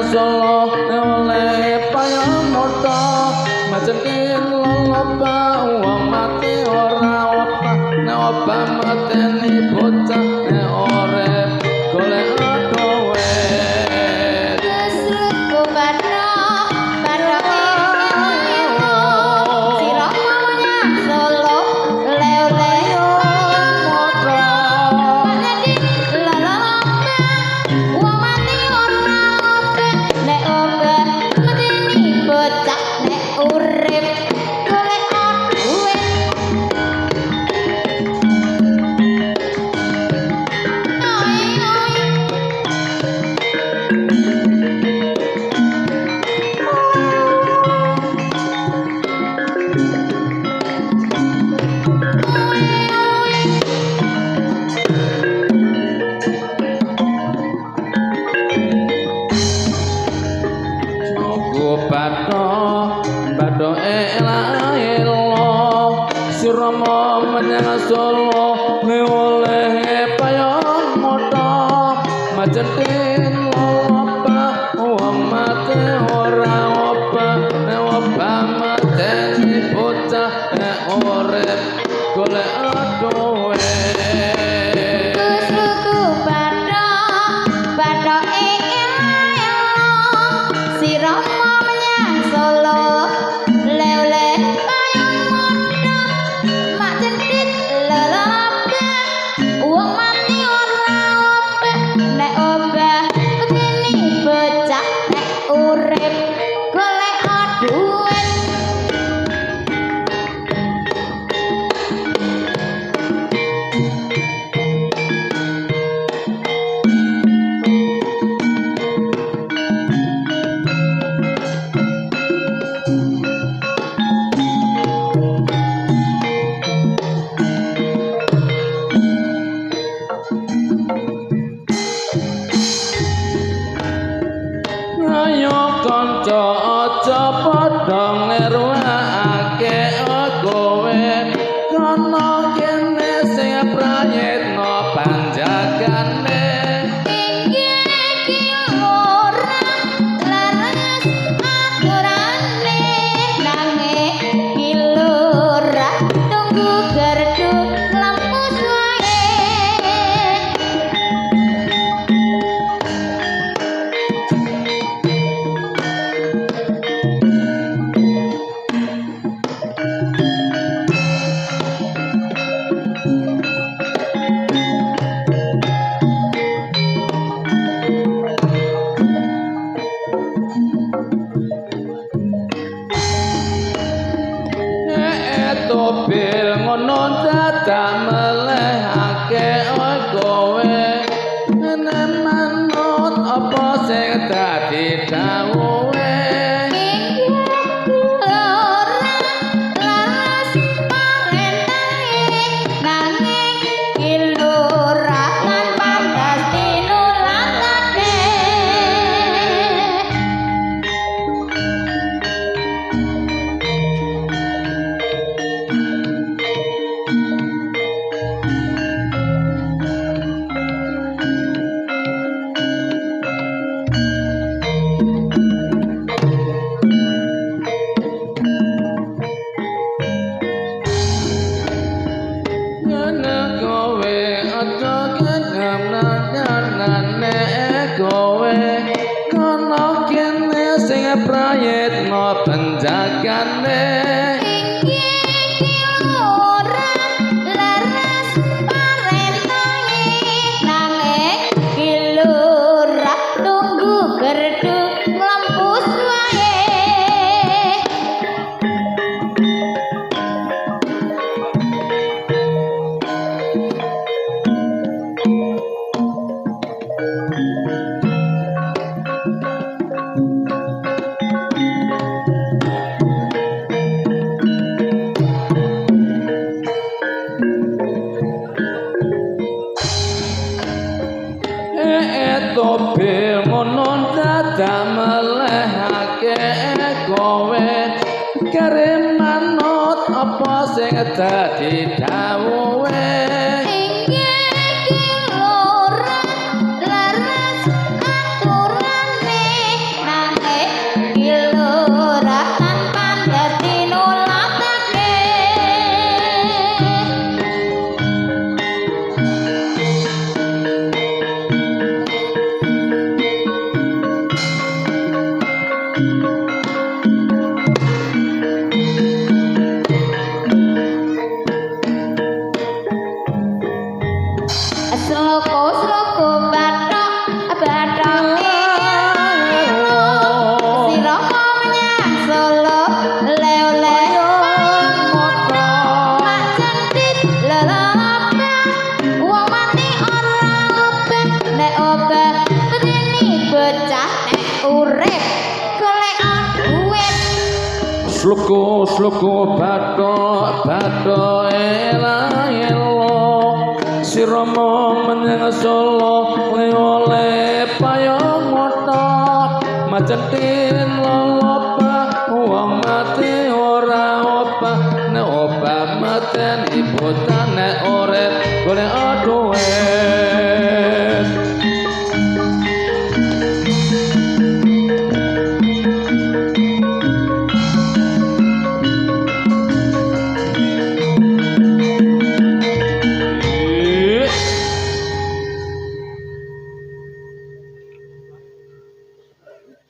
Solo oleh payung mata majentin loloba wong mati ora obah nek obah mateni bocah nek urip golek duit. Kusruku bathok bathoke elo sira menyang Solo le-ole payung mata majentin loloba wong mati ora obah nek obah mateni bocah nek urip golek duit. Oi oi. Oi oi. Jogo bathok bathoke ela-elo sirama menyang Solo oleh payung mata majentin loloba wong mati ora obah nek obah mateni bocah nek urip golek duit. Kusruku bathok bathoke ela-elo sirama menyang Solo le-ole payung mata mak jentit lelobah wong mati ora obah nek obah mateni bocah nek urip golek duit. Ayo kanca aja padha nglirwakake kowe kana kene sing prayitna panjagane. Inggih ki ora leres aturane nanging ki lurah tunggu gerdu mlempus wae. Tobil ngono dadak melehake kowe nek manut apa sing dadi dawuhe. Inggih ora leres parentahe nanging ki lurah lan pantas tinulatake. Ngene kowe aja kenam-kenane kowe kana kene sing prayitna penjagane. Inggih ki ora leres parentahe nanging ki lurah tunggu gerdu mlempus wae. Tobil ngono dadak melehake kowe kare manut apa sing dadi dawuhe. Inggih ki ora leres aturane Urip golek duit. Sluku sluku bathuk bathuk ela elo sira mung menyang Solo le oleh payung motor macentin lolo.